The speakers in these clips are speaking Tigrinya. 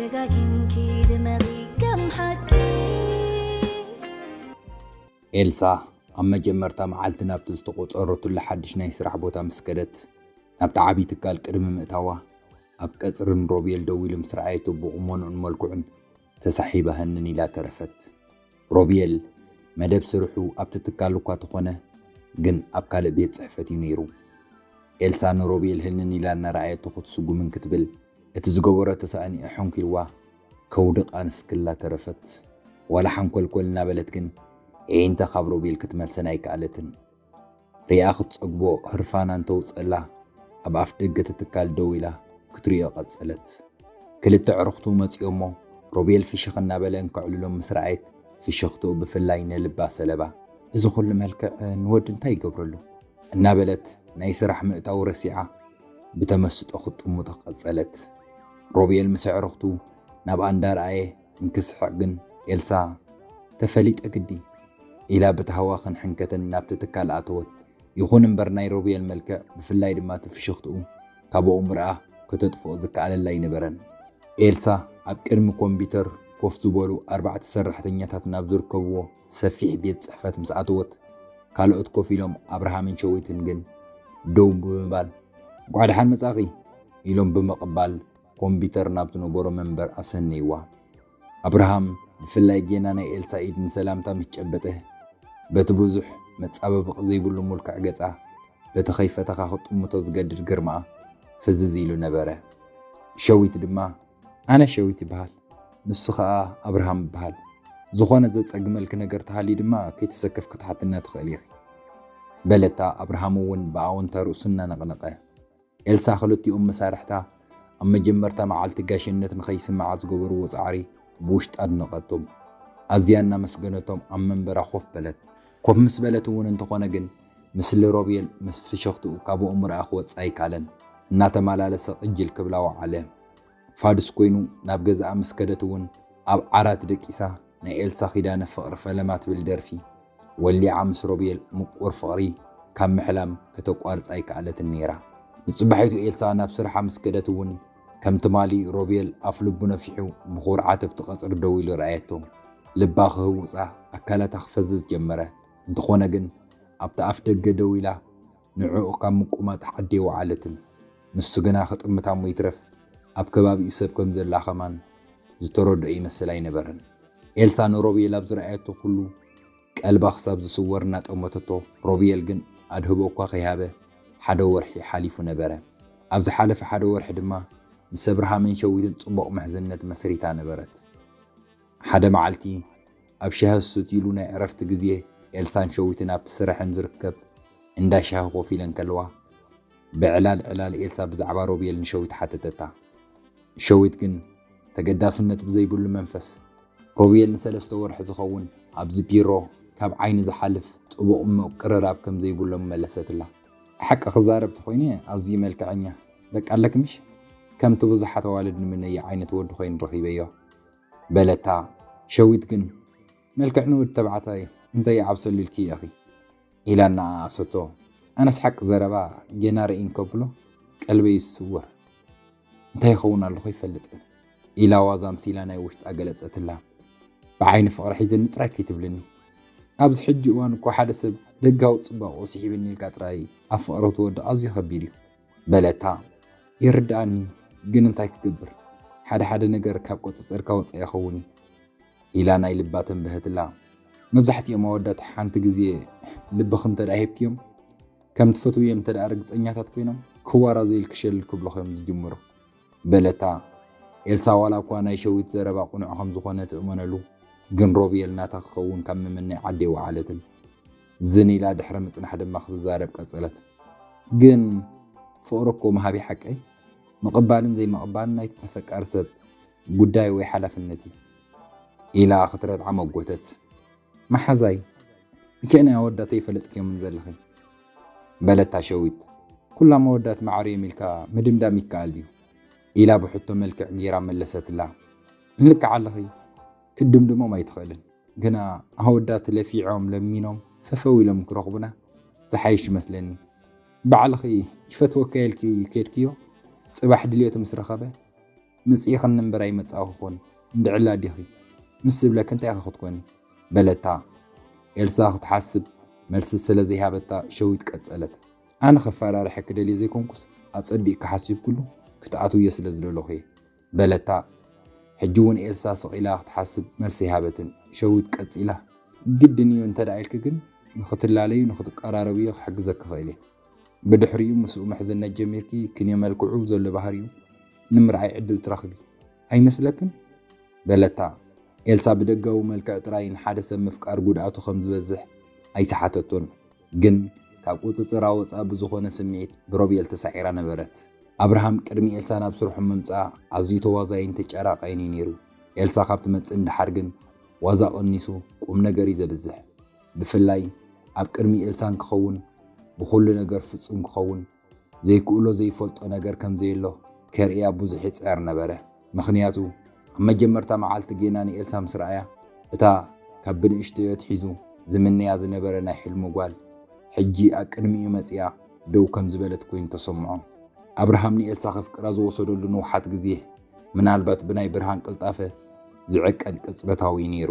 ደጋጊምኪ ድመቒ ከም ሓቂ። ኤልሳ ኣብ መጀመርታ መዓልቲ ናብቲ ዝተቖጸረትሉ ሓድሽ ናይ ስራሕ ቦታ ምስ ከደት፣ ናብቲ ዓብዪ ትካል ቅድሚ ምእታዋ፣ ኣብ ቀጽሪ ንሮቤል ደው ኢሉ ምስ ረኣየቶ፣ ብቑመንኡን መልክዑን ተሳሒባ ህንን ኢላ ተረፈት። ሮቤል መደብ ስርሑ ኣብቲ ትካል እኳ ተኾነ፣ ግን ኣብ ካልእ ቤት ጽሕፈት እዩ ነይሩ። ኤልሳ ንሮቤል ህንን ኢላ እናረኣየቶ ክትስጉምን ክትብል፣ እቲ ዝገበሮ ተሳእኒኡ ሖንኪልዋ ከውድቓ ንስክላ ተረፈት። ዋላ ሓንኮልኮል እናበለት ግን፣ ኤንተ ካብ ሮቤል ክትመልሰን ኣይከኣለትን። ሪኣ ክትጸግቦ ህርፋና እንተውጸላ፣ ኣብ ኣፍ ደገ እቲ ትካል ደው ኢላ ክትሪኦ ቀጸለት። ክልተ ኣዕሩኽቱ መጺኦሞ፣ ሮቤል ፍሽኽ እናበለ እንከዕልሎም ምስ ረኣየት፣ ፍሽኽትኡ ብፍላይ ንልባ ሰለባ። "እዚ ኩሉ መልክዕ ንወዲ እንታይ ይገብረሉ?" እናበለት ናይ ስራሕ ምእታው ረሲዓ ብተመስጦ ክትጥምቶ ቀጸለት። ሮቤል ምስ ኣዕሩኽቱ ናብኣ እንዳረኣየ እንክስሕቕ ግን፣ ኤልሳ "ተፈሊጠ ግዲ" ኢላ ብታህዋኽን ሕንከትን ናብቲ ትካል ኣተወት። ይኹን እምበር ናይ ሮቤል መልክዕ፣ ብፍላይ ድማ እቲ ፍሽኽትኡ፣ ካብ ኣእምሮኣ ከተጥፍኦ ዝከኣለላ ኣይነበረን። ኤልሳ ኣብ ቅድሚ ኮምፒተር ኮፍ ዝበሉ ኣርባዕተ ሰራሕተኛታት ናብ ዝርከብዎ ሰፊሕ ቤት ጽሕፈት ምስ ኣተወት፣ ካልኦት ኮፍ ኢሎም ኣብርሃምን ሸዊትን ግን ደው ብምባል፣ "እንቋዕ ደሓን መጻኺ" ኢሎም ብምቕባል ኮምፒተር ናብ ዝነበሮ መንበር ኣሰነይዋ። ኣብርሃም ብፍላይ ጌና ናይ ኤልሳ ኢድ ንሰላምታ ምስ ጨበጠ፣ በቲ ብዙሕ መጻበብቕ ዘይብሉ ምልክዕ ገጻ፣ በቲ ከይፈተኻ ክትጥምቶ ዝገድድ ግርማኣ ፍዝዝ ኢሉ ነበረ። ሸዊት ድማ፣ "ኣነ ሸዊት ይበሃል፣ ንሱ ኸኣ ኣብርሃም ይበሃል። ዝኾነ ዘጸግመልኪ ነገር ተሃልዩ ድማ ከይተሰከፍኪ ክትሓትና ትኽእሊ ኢኺ" በለታ። ኣብርሃም እውን ብኣወንታ ርእሱ እናነቕነቐ። ኤልሳ ክልቲኦም መሳርሕታ ኣብ መጀመርታ መዓልቲ ጋሽነት ንኸይስምዓ ዝገበርዎ ጻዕሪ ብውሽጣ ኣድነቐቶም። ኣዝያ እናመስገነቶም ኣብ መንበራ ኮፍ በለት። ኮፍ ምስ በለት እውን እንተኾነ ግን፣ ምስሊ ሮቤል ምስ ፍሽኽትኡ ካብ ኣእምሮኣ ክወጽእ ኣይከኣለን። እናተመላለሰ ቅጅል ክብላ ወዓለ። ፋዱስ ኮይኑ ናብ ገዛኣ ምስ ከደት እውን፣ ኣብ ዓራት ደቂሳ ናይ ኤልሳ ኪዳነ ፍቕሪ ፈለማ ትብል ደርፊ ወሊዓ ምስ ሮቤል ምቁር ፍቕሪ ካብ ምሕላም ከተቋርጻ ኣይከኣለትን ነይራ። ንጽባሒቱ ኤልሳ ናብ ስርሓ ምስ ከደት እውን፣ ከም ትማሊ ሮቤል ኣፍ ልቡ ነፊሑ ብኹርዓት ኣብቲ ቀጽሪ ደው ኢሉ ረኣየቶ። ልባ ክህውጻ፣ ኣካላታ ክፈዝዝ ጀመረ። እንተኾነ ግን፣ ኣብቲ ኣፍ ደገ ደው ኢላ ንዕኡ ካብ ምቁማት ዓዲ ኣይወዓለትን። ንሱ ግና ክጥምታ እሞ ይትረፍ፣ ኣብ ከባቢኡ ሰብ ከም ዘላ ከማን ዝተረድኦ ይመስል ኣይነበረን። ኤልሳ ንሮቤል ኣብ ዝረኣየቶ ኩሉ ቀልባ ክሳብ ዝስወር እናጠመተቶ፣ ሮቤል ግን ኣድህቦ እኳ ከይሃበ ሓደ ወርሒ ሓሊፉ ነበረ። ኣብ ዝሓለፈ ሓደ ወርሒ ድማ ምስ ኣብርሃምን ሸዊትን ጽቡቕ ምሕዝነት መስሪታ ነበረት። ሓደ መዓልቲ ኣብ ሻሂ ዝስትይሉ ናይ ዕረፍቲ ግዜ፣ ኤልሳን ሸዊትን ኣብቲ ስረሐን ዝርከብ እንዳ ሻሂ ኮፍ ኢለን ከለዋ፣ ብዕላል ዕላል ኤልሳ ብዛዕባ ሮቤል ንሸዊት ሓተተታ። ሸዊት ግን ተገዳስነት ብዘይብሉ መንፈስ፣ "ሮቤል ንሰለስተ ወርሒ ዝኸውን ኣብዚ ቢሮ ካብ ዓይኒ ዝሓልፍ ጥቡቕ ምቅርራብ ከም ዘይብሎም" መለሰትላ። "ሓቂ ክዛረብ ተኾይነ፣ ኣዝዩ መልክዐኛ፣ በቃ ኣለኪ ምሽ? ከምቲ ብዙሓት ኣዋልድ ንምነዮ ዓይነት ወዲ ኮይኑ ረኺበዮ" በለታ። ሸዊት ግን፣ "መልክዕ ንወዲ ተባዕታይ እንታይ ይዓብሰሉ ኢልኪ ኢኺ?" ኢላ እናኣኣሰቶ፣ ኣነስ ሓቂ ዘረባ ጌና ርእይ እንከብሎ ቀልበይ ይስወር። እንታይ ይኸውን ኣለኹ ኣይፈልጥን ኢላ ዋዛ ኣምሲላ ናይ ውሽጣ ገለጸትላ። ብዓይኒ ፍቕሪ ሒዝኒ ጥራይ ከይትብልኒ። ኣብዚ ሕጂ እዋን እኮ ሓደ ሰብ ደጋዊ ጽባቕኡ ስሒብኒ ኢልካ ጥራይ ኣብ ፍቕሪ ክትወድቕ ኣዝዩ ከቢድ እዩ በለታ። ይርድኣኒ፣ ግን እንታይ ክገብር? ሓደ ሓደ ነገር ካብ ቁጽጽርካ ወጻኢ ይኸውን እዩ። ኢላ ናይ ልባ ተንበሀትላ። መብዛሕትኦም ኣወዳት ሓንቲ ግዜ ልብኺ እንተ ደኣ ሂብክዮም፣ ከም ትፈትውዮም እንተ ደኣ ርግጸኛታት ኮይኖም፣ ክዋራዘዩ ኢልኪ ሸለል ክብሉኺ እዮም ዝጅምሩ። በለታ። ኤልሳ ዋላ እኳ ናይ ሸዊት ዘረባ ቅኑዕ ከም ዝኾነ ትእመነሉ፣ ግን ሮቤል ናታ ክኸውን ካብ ምምናይ ዓዲ ኣይወዓለትን። ዝን ኢላ ድሕሪ ምጽናሕ ድማ ክትዛረብ ቀጸለት። ግን ፍቕሪ እኮ ምሃብ እዩ ሓቀይ። ምቕባልን ዘይምቕባልን ናይቲ ተፈቃሪ ሰብ ጉዳይ ወይ ሓላፍነት እዩ። ኢላ ክትረድዓ መጎተት። መሓዛይ፣ እንክዕ ናይ ኣወዳት ኣይፈለጥክዮምን ዘለኺ። በለታ ሸዊት። ኩላም ኣወዳት ማዕረ እዮም ኢልካ ምድምዳም ይከኣል ድዩ? ኢላ ብሕቶ መልክዕ ገይራ መለሰትላ። ልክዕ ኣለኺ፣ ክትድምድሞም ኣይትኽእልን። ግና ኣወዳት ለፊዖም ለሚኖም ፈፈው ኢሎም ክረኽቡና ዝሓይሽ ይመስለኒ። ባዕልኺ ይፈትወካ ኢልኪ ከድክዮ፣ ጽባሕ ድልየቱ ምስ ረኸበ መጺእኽኒ እምበር ኣይመጻእኹ ኮን እንድዕላ ዲኺ ምስ ዝብለኪ እንታይ ኢኺ ክትኮኒ? በለታ። ኤልሳ ክትሓስብ መልሲ ስለ ዘይሃበታ ሸዊት ቀጸለት። ኣነ ከፈራርሐኪ ደልየ ዘይኮንኩስ ኣጸቢቕኪ ሓሲብኩሉ ክትኣትውዮ ስለ ዝደለኹ እየ። በለታ። ሕጂ እውን ኤልሳ ስቕ ኢላ ክትሓስብ መልሲ ኣይሃበትን። ሸዊት ቀጺላ። ግድን እዩ እንተ ደኣ ኢልኪ ግን ንኽትላለዩ ንኽትቀራረብዮ ክሕግዘኪ እኽእል እየ። ብድሕሪኡ ምስኡ ምሕዝነት ጀሚርኪ ክንዮ መልክዑ ዘሎ ባህሪኡ ንምርኣይ ዕድል ትረኽቢ ኣይመስለክን? በለታ። ኤልሳ ብደጋዊ መልክዕ ጥራይ ንሓደ ሰብ ምፍቃር ጉድኣቱ ከም ዝበዝሕ ኣይሰሓተቶን። ግን ካብ ቁጽጽራ ወጻ ብዝኾነ ስምዒት ብሮቤል ተሳዒራ ነበረት። ኣብርሃም ቅድሚ ኤልሳ ናብ ስርሑ ምምጻእ ኣዝዩ ተዋዛይን ተጫራቃይን እዩ ነይሩ። ኤልሳ ካብ ትመጽእ ንድሓር ግን ዋዛ ቀኒሱ ቁም ነገር እዩ ዘብዝሕ። ብፍላይ ኣብ ቅድሚ ኤልሳ እንክኸውን ብኹሉ ነገር ፍጹም ክኸውን ዘይክእሎ ዘይፈልጦ ነገር ከም ዘየሎ ከርእያ ብዙሕ ይጽዕር ነበረ። ምኽንያቱ ኣብ መጀመርታ መዓልቲ ጌና ንኤልሳ ምስ ረኣያ እታ ካብ ብንእሽተዮ ኣትሒዙ ዝምነያ ዝነበረ ናይ ሕልሙ ጓል ሕጂ ኣብ ቅድሚኡ መጺኣ ደው ከም ዝበለት ኮይኑ ተሰምዖ። ኣብርሃም ንኤልሳ ከፍቅራ ዝወሰደሉ ንውሓት ግዜ ምናልባት ብናይ ብርሃን ቅልጣፈ ዝዕቀን ቅጽበታዊ እዩ ነይሩ።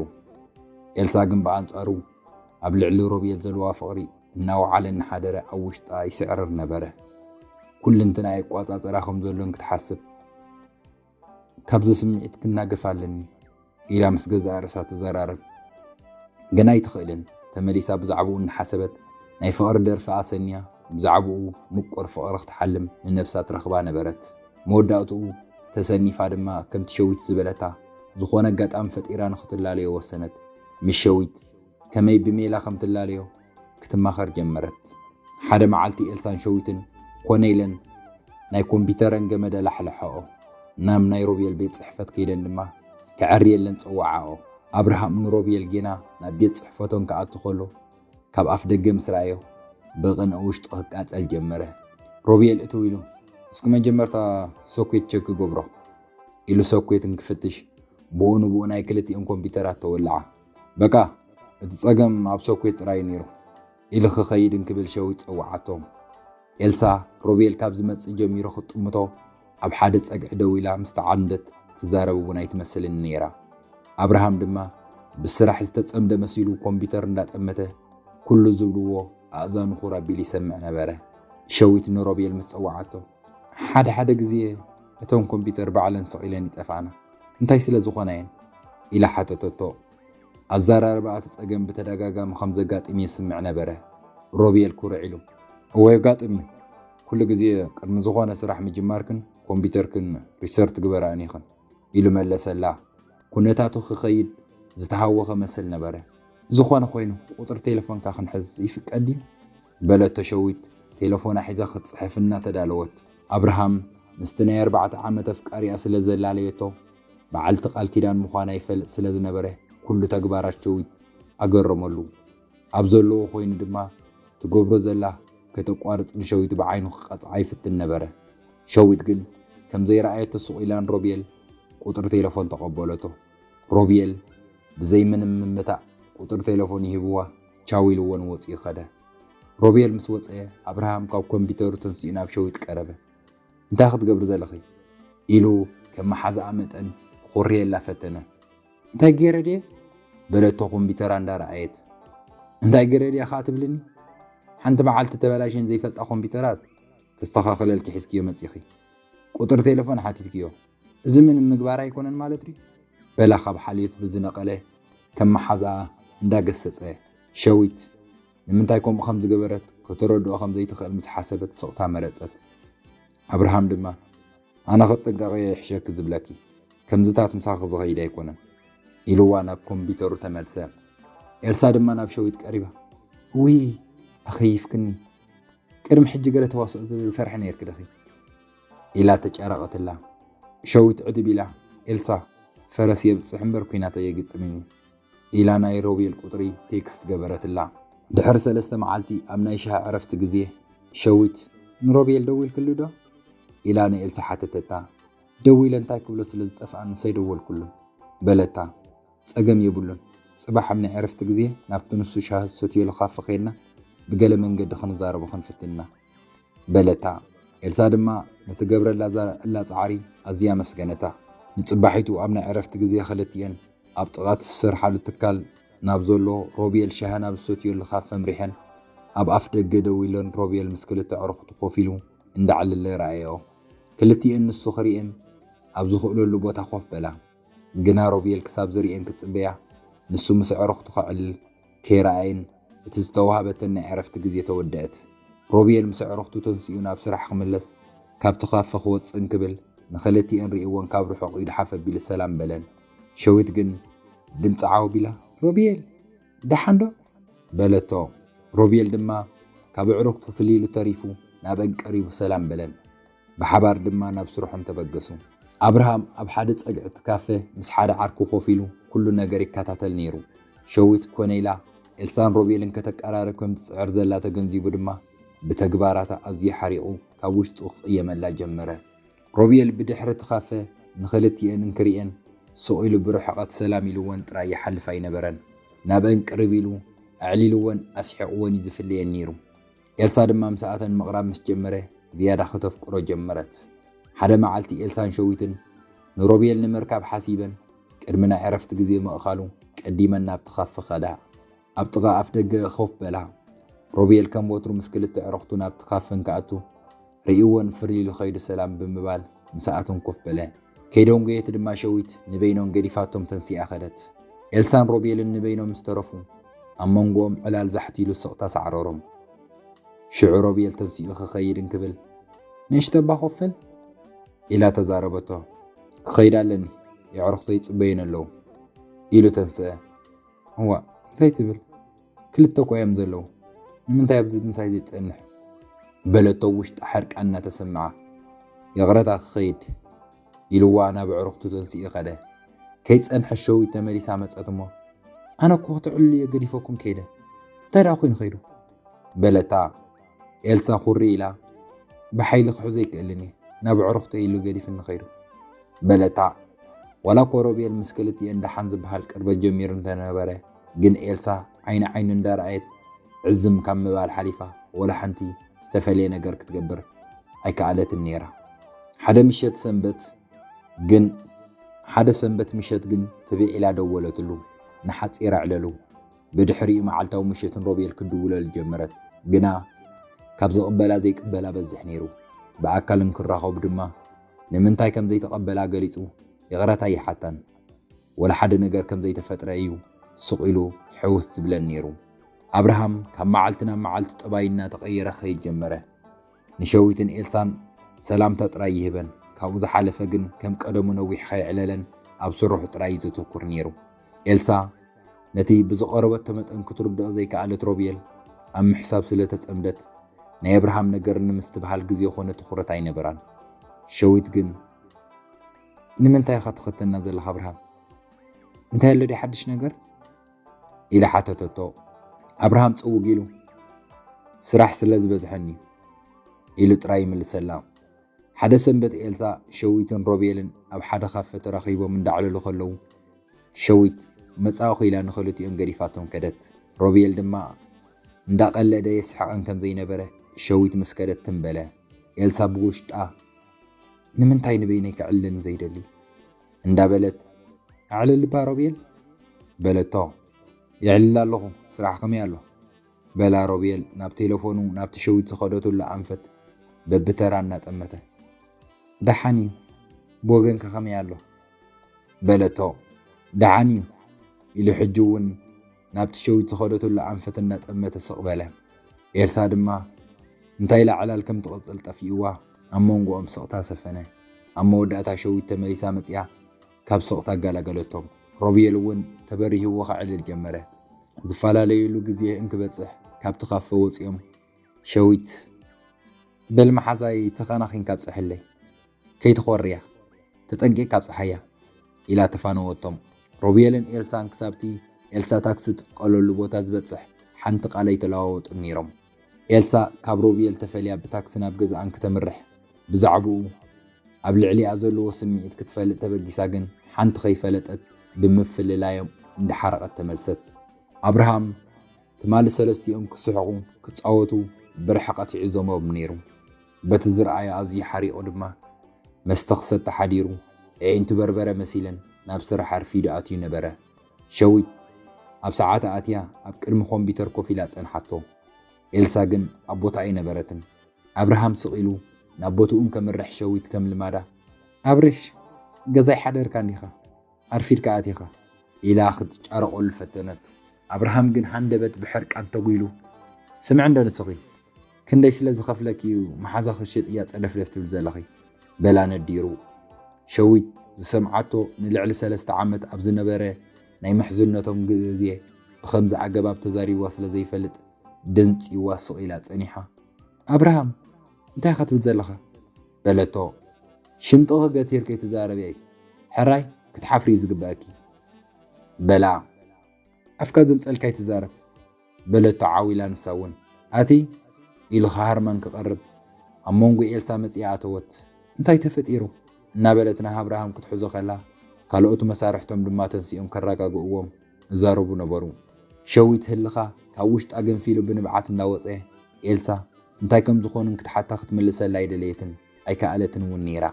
ኤልሳ ግን ብኣንጻሩ ኣብ ልዕሊ ሮቤል ዘለዋ ፍቕሪ እናወዓለ እናሓደረ ኣብ ውሽጣ ይስዕርር ነበረ። ኩልንትና ይቋጻጸራ ከም ዘሎን ክትሓስብ ካብዚ ስምዒት ክናገፍ ኣለኒ ኢላ ምስ ገዛእ ርእሳ ትዘራረብ። ገና ኣይትኽእልን። ተመሊሳ ብዛዕባኡ እናሓሰበት ናይ ፍቕሪ ደርፊ ኣሰንያ ብዛዕባኡ ምቁር ፍቕሪ ክትሓልም ንነብሳ ትረኽባ ነበረት። መወዳእትኡ ተሰኒፋ ድማ ከምቲ ሸዊት ዝበለታ ዝኾነ ኣጋጣሚ ፈጢራ ንኽትላለዮ ወሰነት። ምስ ሸዊት ከመይ ብሜላ ከም ትላለዮ ክትማኸር ጀመረት። ሓደ መዓልቲ ኤልሳን ሸዊትን ኮነ ኢለን ናይ ኮምፒተረን ገመድ ኣላሕለሐኦ። ናብ ናይ ሮቤል ቤት ጽሕፈት ከይደን ድማ ከዐርየለን ጸዋዓኦ። ኣብርሃም ንሮቤል ጌና ናብ ቤት ጽሕፈቶም ክኣቱ ከሎ ካብ ኣፍ ደገ ምስ ረኣዮ ብቕንኢ ውሽጡ ክቃጸል ጀመረ። ሮቤል እትው ኢሉ እስኪ መጀመርታ ሶኬት ቸክ ክገብሮ ኢሉ ሶኬት እንክፍትሽ ብኡ ንብኡ ናይ ክልቲኦም ኮምፒተራት ተወልዓ። በቃ እቲ ጸገም ኣብ ሶኬት ጥራይ ነይሩ ኢሉ ክኸይድ እንክብል ሸዊት ጸውዓቶም። ኤልሳ ሮቤል ካብ ዝመጽእ ጀሚሩ ክትጥምቶ ኣብ ሓደ ጸግዒ ደው ኢላ ምስ ተዓንደት ትዛረብ እውን ኣይትመስልን ነይራ። ኣብርሃም ድማ ብስራሕ ዝተጸምደ መሲሉ ኮምፒተር እንዳጠመተ ኩሉ ዝብልዎ ኣእዛኑ ኩር ኣቢሉ ይሰምዕ ነበረ። ሸዊት ንሮቤል ምስ ጸውዓቶ ሓደ ሓደ ግዜ እተን ኮምፒተር ባዕለን ስቕ ኢለን ይጠፍኣና እንታይ ስለ ዝኾና እየን ኢላ ሓተተቶ። ኣዘራርባ እቲ ጸገም ብተደጋጋሚ ከም ዘጋጥም ይስምዕ ነበረ። ሮቤል ኩርዕ ኢሉ እወ የጋጥም እዩ። ኩሉ ግዜ ቅድሚ ዝኾነ ስራሕ ምጅማርክን ኮምፒተርክን ሪሰርት ግበራን ኢኽን ኢሉ መለሰላ። ኩነታቱ ክኸይድ ዝተሃወኸ መስል ነበረ። ዝኾነ ኮይኑ ቁጽሪ ቴሌፎንካ ክንሕዝ ይፍቀድ ድዩ? በለቶ ሸዊት ቴሌፎና ሒዛ ክትጽሕፍ እናተዳለወት። ኣብርሃም ምስቲ ናይ ኣርባዕተ ዓመት ኣፍቃሪኣ ስለ ዘላለየቶ በዓልቲ ቃል ኪዳን ምዃና ይፈልጥ ስለ ዝነበረ ኩሉ ተግባራት ሸዊት ኣገረመሉ። ኣብ ዘለዎ ኮይኑ ድማ ትገብሮ ዘላ ከተቋርጽ ንሸዊት ብዓይኑ ክቐጽዓ ይፍትን ነበረ። ሸዊት ግን ከም ዘይረኣየቶ ስቕ ኢላ ንሮቤል ቁጽሪ ቴሌፎን ተቐበለቶ። ሮቤል ብዘይ ምንም ምምታእ ቁጽሪ ቴሌፎን ይሂብዋ ቻው ኢልወን ወጺኡ ከደ። ሮቤል ምስ ወጸ ኣብርሃም ካብ ኮምፒተሩ ተንሲኡ ናብ ሸዊት ቀረበ። እንታይ ክትገብሪ ዘለኺ? ኢሉ ከም መሓዛኣ መጠን ክኾርየላ ፈተነ። እንታይ ገይረ ድየ? በለቶ ኮምፒተራ እንዳረኣየት። እንታይ ገይረ ድየ ከዓ ትብልኒ? ሓንቲ መዓልቲ ተበላሽን ዘይፈልጣ ኮምፒተራት ክስተኻኸለልኪ ሒዝክዮ መጺኺ። ቁጥሪ ቴሌፎን ሓቲትክዮ። እዚ ምን ምግባር ኣይኮነን ማለት ድዩ? በላ ካብ ሓልዮት ብዝነቐለ ከም መሓዛኣ እንዳገሰጸ። ሸዊት ንምንታይ ከምኡ ከም ዝገበረት ከተረድኦ ከም ዘይትኽእል ምስ ሓሰበት ስቕታ መረጸት። ኣብርሃም ድማ ኣነ ክጥንቀቕ እየ ይሕሸኪ ዝብለኪ፣ ከምዚታት ምሳኺ ዝኸይድ ኣይኮነን ኢልዋ ናብ ኮምፒተሩ ተመልሰ። ኤልሳ ድማ ናብ ሸዊት ቀሪባ፣ ውይ ኣኸይፍክኒ፣ ቅድሚ ሕጂ ገለ ተዋስኦ ዝሰርሐ ነይርኪ ደኺ ኢላ ተጫረቐትላ። ሸዊት ዕድብ ኢላ፣ ኤልሳ ፈረስ የብጽሕ እምበር ኲናት ኣየግጥምን እዩ ኢላ ናይ ሮቤል ቁጽሪ ቴክስት ገበረትላ። ድሕሪ ሰለስተ መዓልቲ ኣብ ናይ ሻሂ ዕረፍቲ ግዜ ሸዊት ንሮቤል ደዊልክሉ ዶ ኢላ ንኤልሳ ሓተተታ። ደዊለ እንታይ ክብሎ ስለ ዝጠፍኣኒ ሰይደወልኩሉ በለታ። ጸገም የብሉን። ጽባሕ ኣብ ናይ ዕረፍቲ ግዜ ናብቲ ንሱ ሻሂ ዝሰትየሉ ካፈ ኸይድና ብገለ መንገዲ ክንዛረቦ ክንፍትን ኢና በለታ። ኤልሳ ድማ ነቲ ገብረላ ዘላ ጻዕሪ ኣዝያ ኣመስገነታ። ንጽባሒቱ ኣብ ናይ ዕረፍቲ ግዜ ክልቲኤን ኣብ ጥቓ እቲ ዝሰርሓሉ ትካል ናብ ዘሎ ሮቤል ሻሂ ናብ ዝሰትየሉ ካፈ ኣምሪሐን ኣብ ኣፍ ደገ ደው ኢለን ሮቤል ምስ ክልተ ኣዕሩኽቱ ኮፍ ኢሉ እንዳዕለለ ረኣየኦ። ክልቲኤን ንሱ ክርእየን ኣብ ዝኽእለሉ ቦታ ኮፍ በላ። ግና ሮቤል ክሳብ ዝርእየን ክጽበያ፣ ንሱ ምስ ኣዕሩኽቱ ከዕልል ከይረኣየን እቲ ዝተዋህበተን ናይ ዕረፍቲ ግዜ ተወደአት። ሮቤል ምስ ኣዕሩኽቱ ተንሲኡ ናብ ስራሕ ክምለስ፣ ካብቲ ካፈ ክወጽእ እንክብል ንኽልቲኤን ርእይወን ካብ ርሑቕ ኢዱ ሓፍ ኣቢሉ ሰላም በለን። ሸዊት ግን ድምፂ ዓው ኣቢላ፣ "ሮቤል፣ ደሓን ዶ?" በለቶ። ሮቤል ድማ ካብ ኣዕሩኽቱ ፍልይ ኢሉ ተሪፉ ናብአን ቀሪቡ ሰላም በለን። ብሓባር ድማ ናብ ስርሖም ተበገሱ። ኣብርሃም ኣብ ሓደ ጸግዒ እቲ ካፈ ምስ ሓደ ዓርኩ ኮፍ ኢሉ ኩሉ ነገር ይከታተል ነይሩ። ሸዊት ኮነ ኢላ ኤልሳን ሮቤልን ከተቀራርብ ከም ትጽዕር ዘላ ተገንዚቡ ድማ ብተግባራታ ኣዝዩ ሓሪቑ ካብ ውሽጡ ክቕየመላ ጀመረ። ሮቤል ብድሕሪ እቲ ካፈ ንኽልቲኤን እንክርእየን ስቕ ኢሉ ብርሕቐት ሰላም ኢልወን ጥራይ ይሓልፍ ኣይነበረን። ናብአን ቅርብ ኢሉ ኣዕሊልወን ኣስሒቕወን እዩ ዝፍለየን ነይሩ። ኤልሳ ድማ ምስኣተን ምቕራብ ምስ ጀመረ ዝያዳ ከተፍቅሮ ጀመረት። ሓደ መዓልቲ ኤልሳን ሸዊትን ንሮቤል ንምርካብ ሓሲበን ቅድሚ ናይ ዕረፍቲ ግዜ ምእኻሉ ቀዲመን ናብቲ ካፈ ከዳ። ኣብ ጥቓ ኣፍ ደገ ኮፍ በላ። ሮቤል ከም ወትሩ ምስ ክልተ ኣዕሩኽቱ ናብቲ ካፈ እንክኣቱ ርእይወን ፍር ኢሉ ከይዱ ሰላም ብምባል ምስኣተን ኮፍ በለ። ከይደንጎየት ድማ ሸዊት ንበይኖም ገዲፋቶም ተንሲኣ ከደት። ኤልሳን ሮቤልን ንበይኖም ምስ ተረፉ ኣብ መንጎኦም ዕላል ዛሕቲሉ ስቕታ ሳዕረሮም። ሽዑ ሮቤል ተንሲኡ ክኸይድ እንክብል፣ "ንእሽቶ እባ ኮፍ በል?" ኢላ ተዛረበቶ። "ክኸይድ ኣለኒ፣ የዕሩኽተይ ይጽበዩኒ ኣለዉ" ኢሉ ተንስአ። "እዋእ፣ እንታይ ትብል? ክልተ እኮ እዮም ዘለዉ። ንምንታይ ኣብዚ ምሳይ ዘይትጸንሕ?" በለቶ ውሽጣ ሕርቃን እናተሰምዓ። "ይቕረታ ክኸይድ" ኢልዋ ናብ ኣዕሩኽቱ ተንሲኡ ከደ። ከይጸንሐ ሸዊት ተመሊሳ መጸት እሞ፣ "ኣነ እኮ ክትዕልሉ እየ ገዲፈኩም ከይደ። እንታይ ደኣ ኮይኑ ከይዱ?" በለታ። ኤልሳ ኩሪ ኢላ፣ "ብሓይሊ ክሕዞ ኣይክእልን እየ፣ ናብ ኣዕሩኽተይ ኢሉ ገዲፍኒ ከይዱ" በለታ። ዋላ እኮ ሮቤል ምስ ክልቲኤን ደሓን ዝበሃል ቅርበት ጀሚሩ እንተነበረ፣ ግን ኤልሳ ዓይኒ ዓይኑ እንዳረኣየት ዕዝም ካብ ምባል ሓሊፋ ወላ ሓንቲ ዝተፈልየ ነገር ክትገብር ኣይከኣለትን ነይራ። ሓደ ምሸት ሰንበት ግን፣ ሓደ ሰንበት ምሸት ግን ትብዕ ኢላ ደወለትሉ። ንሓጺር ኣዕለሉ። ብድሕሪኡ መዓልታዊ ምሸትን ሮቤል ክድውለሉ ጀመረት። ግና ካብ ዝቕበላ ዘይቅበላ በዝሕ ነይሩ። ብኣካል እንክራኸቡ ድማ ንምንታይ ከም ዘይተቐበላ ገሊጹ ይቕረታ ይሓታን። ወላ ሓደ ነገር ከም ዘይተፈጥረ እዩ ስቕ ኢሉ ሕውስ ዝብለን ነይሩ። ኣብርሃም ካብ መዓልቲ ናብ መዓልቲ ጠባዩ እናተቐየረ ክኸይድ ጀመረ። ንሸዊትን ኤልሳን ሰላምታ ጥራይ ይህበን። ካብኡ ዝሓለፈ ግን ከም ቀደሙ ነዊሕ ከየዕለለን ኣብ ስርሑ ጥራይ እዩ ዘተኩር ነይሩ። ኤልሳ ነቲ ብዝቐረበቶ መጠን ክትርድኦ ዘይከኣለት ሮቤል ኣብ ምሕሳብ ስለ ተጸምደት ናይ ኣብርሃም ነገር ንምስትብሃል ግዜ ኮነ ትኹረት ኣይነበራን። ሸዊት ግን፣ "ንምንታይ ኢኻ ትኸተና ዘለኻ ኣብርሃም? እንታይ ኣሎ ድዩ ሓድሽ ነገር?" ኢላ ሓተተቶ። ኣብርሃም ጽውግ ኢሉ፣ "ስራሕ ስለ ዝበዝሐኒ" ኢሉ ጥራይ ይምልሰላ። ሓደ ሰንበት ኤልሳ፣ ሸዊትን ሮቤልን ኣብ ሓደ ካፈ ተራኺቦም እንዳዕለሉ ከለዉ፣ ሸዊት መጻእኹ ኢላ ንኽልቲኦም ገዲፋቶም ከደት። ሮቤል ድማ እንዳቐለደ የስሕቐን ከም ዘይነበረ ሸዊት ምስ ከደት ትም በለ። ኤልሳ ብውሽጣ፣ "ንምንታይ ንበይነይ ክዕልለኒ ዘይደሊ?" እንዳበለት፣ "ኣዕልል እባ ሮቤል" በለቶ። "የዕልል ኣለኹ፣ ስራሕ ከመይ ኣሎ?" በላ ሮቤል ናብ ቴሌፎኑ ናብቲ ሸዊት ዝኸደትሉ ኣንፈት በብተራ እናጠመተ። "ደሓን እዩ፣ ብወገንካ ከመይ ኣሎ?" በለቶ። "ደሓን እዩ" ኢሉ ሕጂ እውን ናብቲ ሸዊት ዝኸደትሉ ኣንፈት እናጠመተ ስቕ በለ። ኤልሳ ድማ እንታይ ኢላ ዕላል ከም ትቕጽል ጠፊእዋ፣ ኣብ መንጎኦም ስቕታ ሰፈነ። ኣብ መወዳእታ ሸዊት ተመሊሳ መጺኣ ካብ ስቕታ ኣገላገለቶም። ሮቤል እውን ተበሪህዎ ከዕልል ጀመረ። ዝፈላለዩሉ ግዜ እንክበጽሕ ካብቲ ካፈ ወጺኦም፣ ሸዊት፣ "በል መሓዛይ ተኸናኺንካ ኣብጽሐለይ፣ ከይትኾርያ፣ ተጠንቂቕካ ኣብጽሓያ" ኢላ ተፋነወቶም። ሮቤልን ኤልሳን ክሳብቲ ኤልሳ ታክሲ ትጥቀለሉ ቦታ ዝበጽሕ ሓንቲ ቃል ኣይተለዋወጡን ነይሮም። ኤልሳ ካብ ሮቤል ተፈልያ ብታክሲ ናብ ገዛኣን ክተምርሕ፣ ብዛዕባኡ ኣብ ልዕሊኣ ዘለዎ ስምዒት ክትፈልጥ ተበጊሳ ግን ሓንቲ ከይፈለጠት ብምፍልላዮም እንዳሓረቐት ተመልሰት። ኣብርሃም ትማሊ ሰለስቲኦም ክስሕቑ ክጻወቱ ብርሕቐት ይዕዘሞም ነይሩ። በቲ ዝረኣዮ ኣዝዩ ሓሪቑ ድማ መስተ ክሰቲ ሓዲሩ ኣዒንቱ በርበረ መሲለን ናብ ስራሕ ኣርፊዱ ኣትዩ ነበረ። ሸዊት ኣብ ሰዓታ ኣትያ ኣብ ቅድሚ ኮምፒተር ኮፍ ኢላ ጸንሓቶ። ኤልሳ ግን ኣብ ቦታ ኣይነበረትን። ኣብርሃም ስቕ ኢሉ ናብ ቦትኡ እንከምርሕ ሸዊት ከም ልማዳ፣ "ኣብርሽ፣ ገዛ ኣይሓደርካን ዲኻ? ኣርፊድካ ኣቲኻ?" ኢላ ክትጫረቐሉ ፈተነት። ኣብርሃም ግን ሃንደበት ብሕርቃን ተጒሉ፣ "ስምዒ እንዶ ንስኺ፣ ክንደይ ስለ ዝኸፍለኪ እዩ መሓዛ ክትሸጥያ ጸለፍለፍ ትብል ዘለኺ?" በላ ነዲሩ። ሸዊት ዝሰምዓቶ ንልዕሊ ሰለስተ ዓመት ኣብ ዝነበረ ናይ ምሕዝነቶም ግዜ ብኸምዚ ኣገባብ ተዛሪብዋ ስለ ዘይፈልጥ ደንጺዋ ስቕ ኢላ ጸኒሓ። "ኣብርሃም፣ እንታይ ኢኻ ትብል ዘለኻ?" በለቶ። "ሽምጥኺ ገቲርኪ ኣይትዛረብይ፣ ሕራይ ክትሓፍሪ እዩ ዝግበኣኪ" በላ። "ኣፍካ ዘምጸልካ ኣይትዛረብ" በለቶ ዓው ኢላ ንሳ እውን። "ኣቲ" ኢሉ ክሃርማ እንክቐርብ ኣብ መንጎ ኤልሳ መጺኣ ኣተወት። "እንታይ ተፈጢሩ?" እናበለት ንኣብርሃም ክትሕዞ ከላ፣ ካልኦት መሳርሕቶም ድማ ተንሲኦም ከረጋግእዎም እዛረቡ ነበሩ። ሸዊት ህልኻ ካብ ውሽጣ ገንፊሉ ብንብዓት እናወጸ፣ ኤልሳ እንታይ ከም ዝኾኑን ክትሓታ ክትምልሰላ ኣይደለየትን ኣይከኣለትን እውን ነይራ።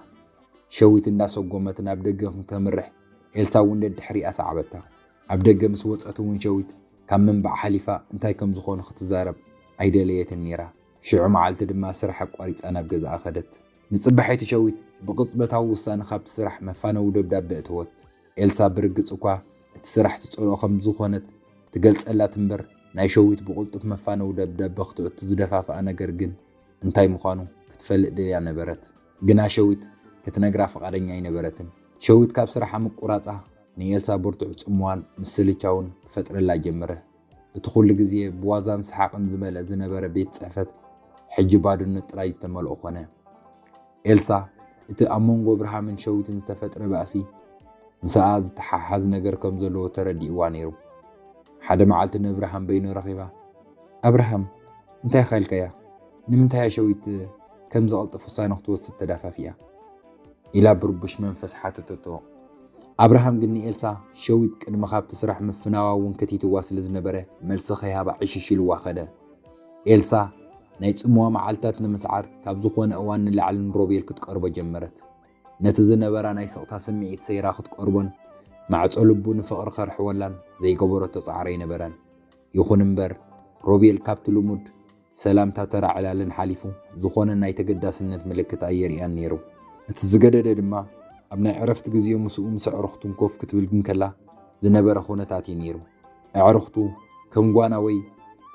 ሸዊት እንዳሰጎመት ናብ ደገ ክተምርሕ፣ ኤልሳ እውን ደድሕሪኣ ሰዓበታ። ኣብ ደገ ምስ ወጸት እውን ሸዊት ካብ ምንባዕ ሓሊፋ እንታይ ከም ዝኾኑ ክትዛረብ ኣይደለየትን ነይራ። ሽዑ መዓልቲ ድማ ስራሕ ኣቋሪጻ ናብ ገዛኣ ከደት። ንጽባሒቱ ሸዊት ብቕጽበታዊ ውሳነ ካብቲ ስራሕ መፋነዊ ደብዳበ እተወት። ኤልሳ ብርግጽ እኳ እቲ ስራሕ ትጸልኦ ከም ዝኾነት ትገልጸላት እምበር፣ ናይ ሸዊት ብቕልጡፍ መፋነዊ ደብዳበ ክተእቱ ዝደፋፍኣ ነገር ግን እንታይ ምዃኑ ክትፈልጥ ደልያ ነበረት። ግና ሸዊት ክትነግራ ፍቓደኛ ኣይነበረትን። ሸዊት ካብ ስራሓ ምቁራጻ ንኤልሳ ብርቱዕ ጽምዋን ምስልቻውን ክፈጥረላ ጀመረ። እቲ ኩሉ ግዜ ብዋዛን ሰሓቕን ዝመልአ ዝነበረ ቤት ጽሕፈት፣ ሕጂ ባዶነት ጥራይ ዝተመልኦ ኾነ። ኤልሳ፣ እቲ ኣብ መንጎ ኣብርሃምን ሸዊትን ዝተፈጥረ ባእሲ፣ ምስኣ ዝተሓሓዝ ነገር ከም ዘለዎ ተረዲእዋ ነይሩ። ሓደ መዓልቲ ንኣብርሃም በይኑ ረኺባ፣ "ኣብርሃም፣ እንታይ ኢኻ ኢልካያ? ንምንታይ እያ ሸዊት ከምዚ ቀልጥፍ ውሳነ ክትወስድ ተዳፋፊኣ?" ኢላ ብርቡሽ መንፈስ ሓተተቶ። ኣብርሃም ግን ንኤልሳ፣ ሸዊት ቅድሚ ካብቲ ስራሕ ምፍናዋ እውን ከቲትዋ ስለ ዝነበረ፣ መልሲ ከይሃባ ዕሽሽ ኢልዋ ከደ። ኤልሳ፣ ናይ ጽምዋ መዓልታት ንምስዓር ካብ ዝኾነ እዋን ንላዕሊ ንሮቤል ክትቀርቦ ጀመረት። ነቲ ዝነበራ ናይ ስቕታ ስምዒት ሰይራ ክትቀርቦን ማዕጾ ልቡ ንፍቕሪ ከርሕወላን ዘይገበረቶ ጻዕሪ ኣይነበረን። ይኹን እምበር፣ ሮቤል ካብቲ ልሙድ ሰላምታ ተራ ዕላልን ሓሊፉ ዝኾነ ናይ ተገዳስነት ምልክት ኣየርእያን ነይሩ። እቲ ዝገደደ ድማ ኣብ ናይ ዕረፍቲ ግዜኡ ምስኡ ምስ ኣዕሩኽቱን ኮፍ ክትብል እንከላ ዝነበረ ኩነታት እዩ ነይሩ። ኣዕሩኽቱ ከም ጓና ወይ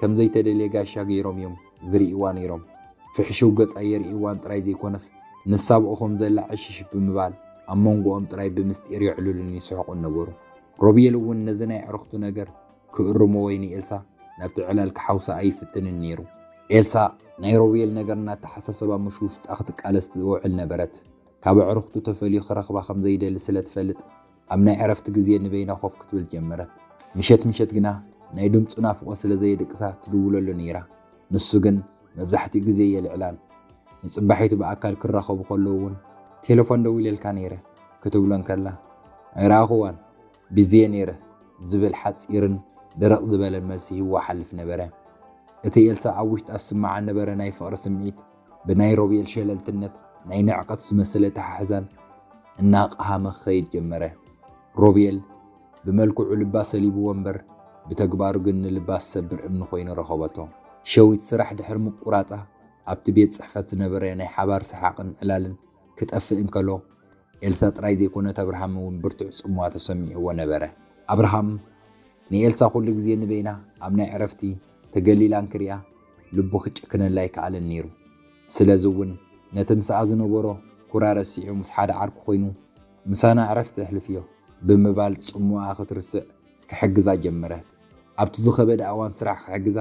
ከም ዘይተደልየ ጋሻ ገይሮም እዮም ዝርእይዋ ነይሮም። ፍሕሽው ገጻ የርእይዋን ጥራይ ዘይኮነስ፣ ንሳ ኣብኡ ከም ዘላ ዕሽሽ ብምባል ኣብ መንጎኦም ጥራይ ብምስጢር የዕልሉን ይስሕቁን ነበሩ። ሮቤል እውን ነዚ ናይ ኣዕሩኽቱ ነገር ክእርሞ ወይ ንኤልሳ ናብቲ ዕላል ክሓውሳ ኣይፍትንን ነይሩ። ኤልሳ ናይ ሮቤል ነገር እናተሓሳሰባ ምሽ ውሽጣ ክትቃለስ ትውዕል ነበረት። ካብ ኣዕሩኽቱ ተፈልዩ ክረኽባ ከም ዘይደሊ ስለ ትፈልጥ፣ ኣብ ናይ ዕረፍቲ ግዜ ንበይና ኮፍ ክትብል ጀመረት። ምሸት ምሸት ግና ናይ ድምጹ ናፍቖት ስለ ዘየድቅሳ ትድውለሉ ነይራ። ንሱ ግን መብዛሕትኡ ግዜ የልዕላን። ንጽባሒቱ ብኣካል ክራኸቡ ከለዉ እውን፣ "ቴሌፎን ደዊለልካ ነይረ" ክትብሎ እንከላ፣ "ኣይረኣኹዋን፣ ቢዚ'የ ነይረ" ዝብል ሓጺርን ደረቕ ዝበለን መልሲ ሂብዋ ሓልፍ ነበረ። እቲ ኤልሳ ኣብ ውሽጣ ዝስምዓ ነበረ ናይ ፍቕሪ ስምዒት፣ ብናይ ሮቤል ሸለልትነት ናይ ንዕቀት ዝመስል ኣተሓሕዛን እናቐሃመ ክኸይድ ጀመረ። ሮቤል ብመልክዑ ልባ ሰሊብዎ እምበር፣ ብተግባሩ ግን ንልባ ዝሰብር እምኒ ኮይኑ ረኸበቶ። ሸዊት ስራሕ ድሕሪ ምቁራጻ፣ ኣብቲ ቤት ጽሕፈት ዝነበረ ናይ ሓባር ሰሓቕን ዕላልን ክጠፍእ እንከሎ፣ ኤልሳ ጥራይ ዘይኮነት ኣብርሃም እውን ብርቱዕ ጽምዋ ተሰሚዕዎ ነበረ። ኣብርሃም ንኤልሳ ኩሉ ግዜ ንበይና ኣብ ናይ ዕረፍቲ ተገሊላ እንክሪኣ ልቡ ክጭክነላ ኣይከኣለን ነይሩ። ስለዚ እውን ነቲ ምስኣ ዝነበሮ ኩራ ረሲዑ ምስ ሓደ ዓርኩ ኮይኑ፣ "ምሳና ዕረፍቲ ኣሕልፍዮ" ብምባል ጽምዋ ክትርስዕ ክሕግዛ ጀመረ። ኣብቲ ዝኸበደ እዋን ስራሕ ክሕግዛ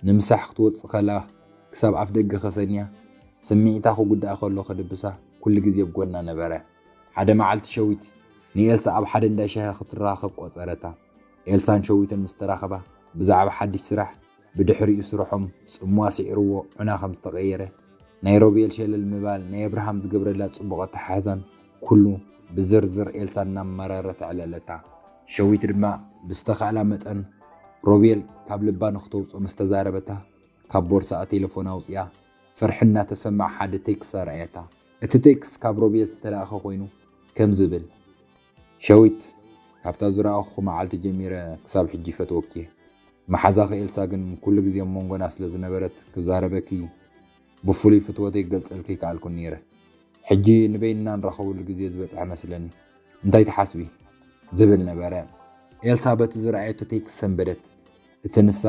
ንምሳሕ ክትወጽእ ከላ ክሳብ ኣፍ ደገ ከሰንያ፣ ስምዒታ ክጉዳእ ከሎ ከድብሳ ኩሉ ግዜ ኣብ ጎና ነበረ። ሓደ መዓልቲ ሸዊት ንኤልሳ ኣብ ሓደ እንዳ ሻሂ ክትራኸብ ቆጸረታ። ኤልሳን ሸዊትን ምስ ተራኸባ ብዛዕባ ሓድሽ ስራሕ፣ ብድሕሪኡ ስርሖም ጽምዋ ስዒርዎ ዑና ከም ዝተቐየረ፣ ናይ ሮቤል ሸለል ምባል፣ ናይ ኣብርሃም ዝገብረላ ጽቡቕ ኣተሓሕዛን ኩሉ ብዝርዝር ኤልሳ እናመረረት ኣዕለለታ። ሸዊት ድማ ብዝተኻእላ መጠን ሮቤል ካብ ልባ ንክተውጽኦ ምስ ተዛረበታ፣ ካብ ቦርሳኣ ቴሌፎን ኣውጺኣ ፍርሒ እናተሰምዓ ሓደ ቴክስት ኣርኣየታ። እቲ ቴክስት ካብ ሮቤል ዝተላእኸ ኮይኑ፣ ከም ዝብል፣ ሸዊት፣ ካብታ ዝረኣኹ መዓልቲ ጀሚረ ክሳብ ሕጂ ይፈትወኪ እየ። መሓዛኺ ኤልሳ ግን ኩሉ ግዜ ኣብ መንጎና ስለ ዝነበረት ክዛረበኪ ብፍሉይ ፍትወተይ ክገልጸልኪ ኣይከኣልኩን ነይረ። ሕጂ ንበይንና ንራኸበሉ ግዜ ዝበጽሐ መስለኒ። እንታይ ትሓስቢ? ዝብል ነበረ። ኤልሳ በቲ ዝረኣየቶ ቴክስት ሰንበደት። እቲ ንሳ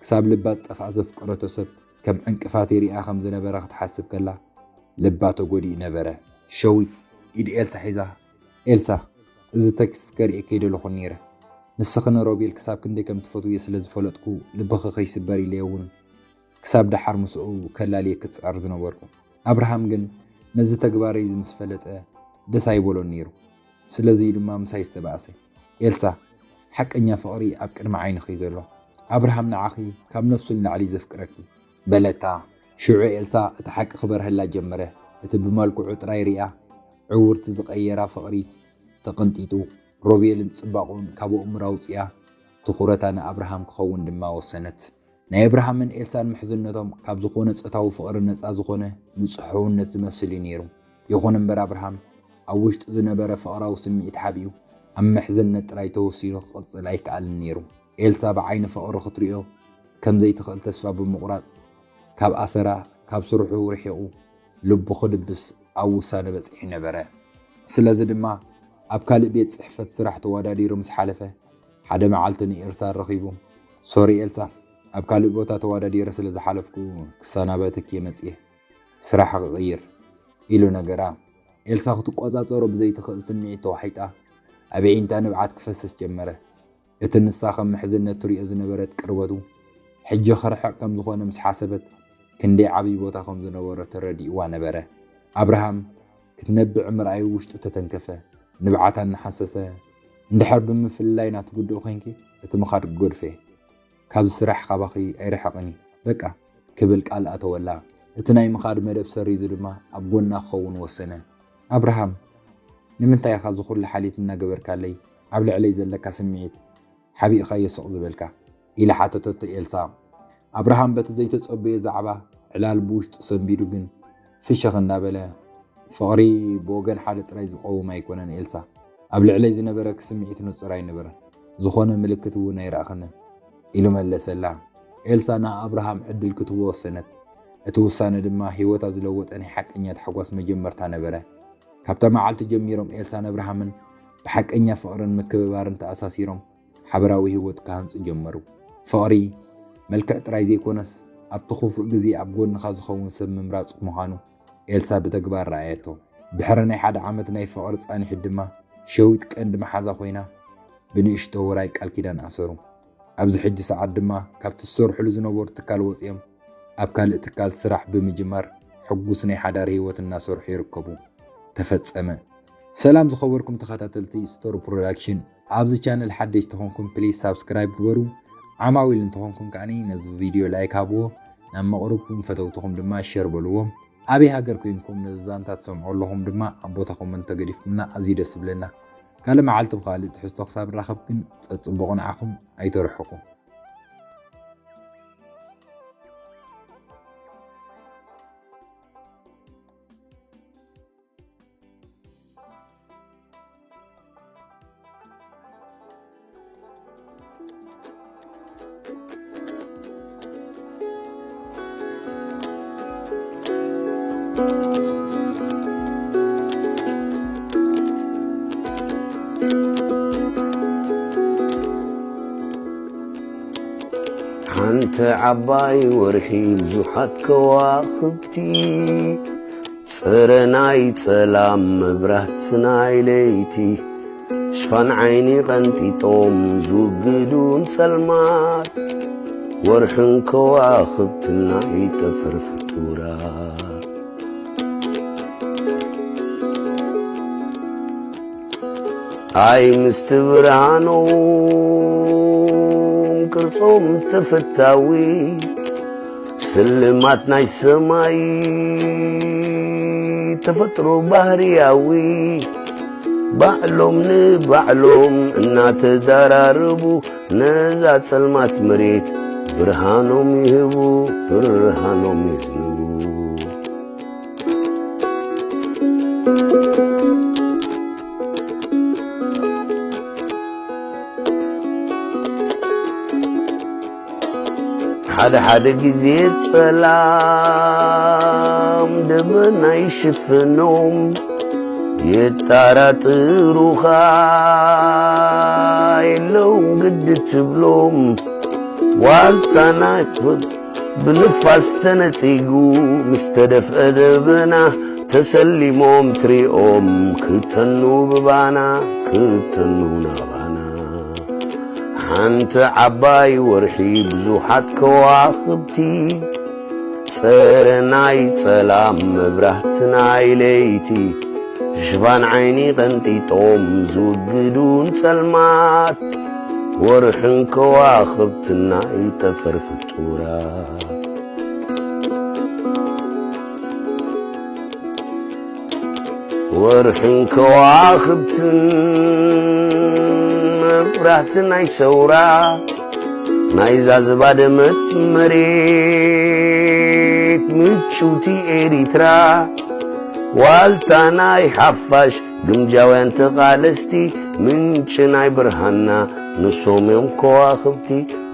ክሳብ ልባ ዝጠፍኣ ዘፍቀረቶ ሰብ ከም ዕንቅፋት ይሪኣ ከም ዝነበረ ክትሓስብ ከላ ልባ ተጎዲኡ ነበረ። ሸዊት ኢድ ኤልሳ ሒዛ፣ ኤልሳ፣ እዚ ቴክስት ከርእየኪ ኣይደለኹን ነይረ። ንስኺ ንሮቤል ክሳብ ክንደይ ከም ትፈትውዮ ስለ ዝፈለጥኩ ልብኺ ከይስበር ኢለ እውን ክሳብ ደሓር ምስኡ ከላልየኪ ዝጽዕር ዝነበርኩ። ኣብርሃም ግን ነዚ ተግባረይ እዚ ምስ ፈለጠ ደስ ኣይበሎን ነይሩ። ስለዚ እዩ ድማ ምሳይ ዝተባእሰ። ኤልሳ፣ ሓቀኛ ፍቕሪ ኣብ ቅድሚ ዓይንኺ እዩ ዘሎ። ኣብርሃም ንዓኺ ካብ ነፍሱ ንላዕሊ እዩ ዘፍቅረኪ። በለታ። ሽዑ ኤልሳ እቲ ሓቂ ክበርሀላ ጀመረ። እቲ ብመልክዑ ጥራይ ሪኣ ዕውርቲ ዝቐየራ ፍቕሪ ተቐንጢጡ፣ ሮቤልን ጽባቕኡን ካብ ኣእምሮ ኣውጺኣ፣ ትኹረታ ንኣብርሃም ክኸውን ድማ ወሰነት። ናይ ኣብርሃምን ኤልሳን ምሕዝነቶም ካብ ዝኾነ ጾታዊ ፍቕሪ ነጻ ዝኾነ ንጹሕ ሕውነት ዝመስል እዩ ነይሩ። ይኹን እምበር ኣብርሃም ኣብ ውሽጡ ዝነበረ ፍቕራዊ ስምዒት ሓቢኡ ኣብ ምሕዝነት ጥራይ ተወሲኑ ክቕጽል ኣይከኣልን ነይሩ። ኤልሳ ብዓይኒ ፍቕሪ ክትሪኦ ከም ዘይትኽእል ተስፋ ብምቑራጽ ካብ ኣሰራ፣ ካብ ስርሑ ርሒቑ ልቡ ክድብስ ኣብ ውሳነ በጺሑ ነበረ። ስለዚ ድማ ኣብ ካልእ ቤት ጽሕፈት ስራሕ ተወዳዲሩ ምስ ሓለፈ ሓደ መዓልቲ ንኤልሳ ረኺቡ፣ ሶሪ ኤልሳ፣ ኣብ ካልእ ቦታ ተወዳዲረ ስለ ዝሓለፍኩ ክሰናበተኪ እየ መጽየ፣ ስራሕ ክቕይር ኢሉ ነገራ። ኤልሳ ክትቆጻጸሮ ብዘይትኽእል ስምዒት ተዋሒጣ ኣብ ኣዒንታ ንብዓት ክፈስስ ጀመረ። እቲ ንሳ ከም ምሕዝነት ትሪኦ ዝነበረት ቅርበቱ ሕጂ ክርሕቕ ከም ዝኾነ ምስ ሓሰበት ክንደይ ዓብዪ ቦታ ከም ዝነበሮ ተረዲእዋ ነበረ። ኣብርሃም ክትነብዕ ምርኣዩ ውሽጡ ተተንከፈ። ንብዓታ እናሓሰሰ፣ እንድሕር ብምፍልላይና ትጉድኡ ኮይንኪ እቲ ምኻድ ክገድፎ እየ። ካብዚ ስራሕ ካባኺ ኣይርሕቕን እየ በቃ ክብል ቃል ኣተወላ። እቲ ናይ ምኻድ መደብ ሰሪዙ ድማ ኣብ ጎና ክኸውን ወሰነ። ኣብርሃም፣ ንምንታይ ኢኻ እዚ ኩሉ ሓልየት እናገበርካለይ ኣብ ልዕለይ ዘለካ ስምዒት ሓቢእኻዮ ስቕ ዝበልካ? ኢላ ሓተተቶ ኤልሳ። ኣብርሃም በቲ ዘይተጸበዮ ዛዕባ ዕላል ብውሽጡ ሰንቢዱ ግን ፍሽኽ እናበለ፣ ፍቕሪ ብወገን ሓደ ጥራይ ዝቐውም ኣይኮነን ኤልሳ። ኣብ ልዕለይ ዝነበረኪ ስምዒት ንጹር ኣይነበረን። ዝኾነ ምልክት እውን ኣይረኣኽንን። ኢሉ መለሰላ። ኤልሳ ንኣብርሃም ዕድል ክትህቦ ወሰነት። እቲ ውሳነ ድማ ህይወታ ዝለወጠ ናይ ሓቀኛ ታሕጓስ መጀመርታ ነበረ። ካብታ መዓልቲ ጀሚሮም ኤልሳን ኣብርሃምን ብሓቀኛ ፍቕርን ምክብባርን ተኣሳሲሮም ሓበራዊ ህይወት ክሃንጹ ጀመሩ። ፍቕሪ መልክዕ ጥራይ ዘይኮነስ ኣብቲ ክፉእ ግዜ ኣብ ጎንኻ ዝኸውን ሰብ ምምራጽ ምዃኑ ኤልሳ ብተግባር ረኣየቶ። ድሕሪ ናይ ሓደ ዓመት ናይ ፍቕሪ ጻንሒት ድማ ሸዊት ቀንዲ መሓዛ ኮይና ብንእሽቶ ውራይ ቃል ኪዳን ኣሰሩ። ኣብዚ ሕጂ ሰዓት ድማ ካብቲ ዝሰርሕሉ ዝነበሩ ትካል ወጺኦም ኣብ ካልእ ትካል ስራሕ ብምጅማር ሕጉስ ናይ ሓዳር ህይወት እናሰርሑ ይርከቡ። ተፈጸመ። ሰላም ዝኸበርኩም ተኸታተልቲ ስቶሪ ፕሮዳክሽን፣ ኣብዚ ቻነል ሓደሽ ተኾንኩም ፕሊዝ ሳብስክራይብ ግበሩ። ዓማዊል እንተኾንኩም ከዓኒ ነዚ ቪድዮ ላይክ ሃብዎ፣ ናብ መቕርብኩም ፈተውትኹም ድማ ሸር በልዎም። ኣበይ ሃገር ኮይንኩም ነዚ ዛንታ ትሰምዑ ኣለኹም ድማ ኣብ ቦታ ኮመንት ተገዲፍኩምና ኣዝዩ ደስ ይብለና። ካልእ መዓልቲ ብኻልእ ትሕዝቶ ክሳብ ንራኸብ ግን ጸጽቡቑ ንዓኹም ኣይተርሕቁ። ሓንቲ ዓባይ ወርሒ ብዙሓት ከዋኽብቲ፣ ጽረ ናይ ጸላም መብራት ናይ ለይቲ፣ ሽፋን ዓይኒ ቀንጢጦም ዝውግዱ ንጸልማት፣ ወርሕን ከዋኽብትን ናይ ጠፈር ፍጡራት። ኣይ ምስቲ ብርሃኖም ቅርጾም ተፈታዊ፣ ስልማት ናይ ሰማይ ተፈጥሮ ባህርያዊ፣ ባዕሎም ንባዕሎም እናተዳራረቡ ነዛ ጸልማት መሬት ብርሃኖም ይህቡ፣ ብርሃኖም የዝንቡ። ሓደ ሓደ ግዜ ጸላም ደበና ይሽፍኖም፣ የጣራጥሩኻ የለውን ግዲ ትብሎም። ዋልታ ናይ ብንፋስ ተነጺጉ ምስ ተደፍአ ደበና ተሰሊሞም ትሪኦም ክተኑ ብባና ክተኑ ናባና። ሓንቲ ዓባይ ወርሒ ብዙሓት ከዋኽብቲ፣ ጸረ ናይ ጸላም መብራህቲ ናይ ለይቲ፣ ሽፋን ዓይኒ ቀንጢጦም ዝውግዱ ንጸልማት፣ ወርሕን ከዋኽብትን ናይ ጠፈር ፍጡራት። ወርሕን ከዋኽብትን መብራህቲ ናይ ሰውራ፣ ናይዛ ዝባደመት መሬት ምጭውቲ ኤሪትራ፣ ዋልታ ናይ ሓፋሽ ግምጃውያን ተቓለስቲ፣ ምንጪ ናይ ብርሃንና ንሶም እዮም ከዋኽብቲ፣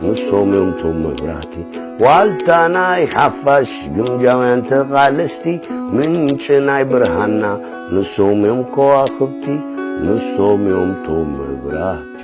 ንሶም እዮም ቶም መብራህቲ። ዋልታ ናይ ሓፋሽ ግምጃውያን ተቓለስቲ፣ ምንጪ ናይ ብርሃንና ንሶም እዮም ከዋኽብቲ፣ ንሶም እዮም ቶም መብራህቲ።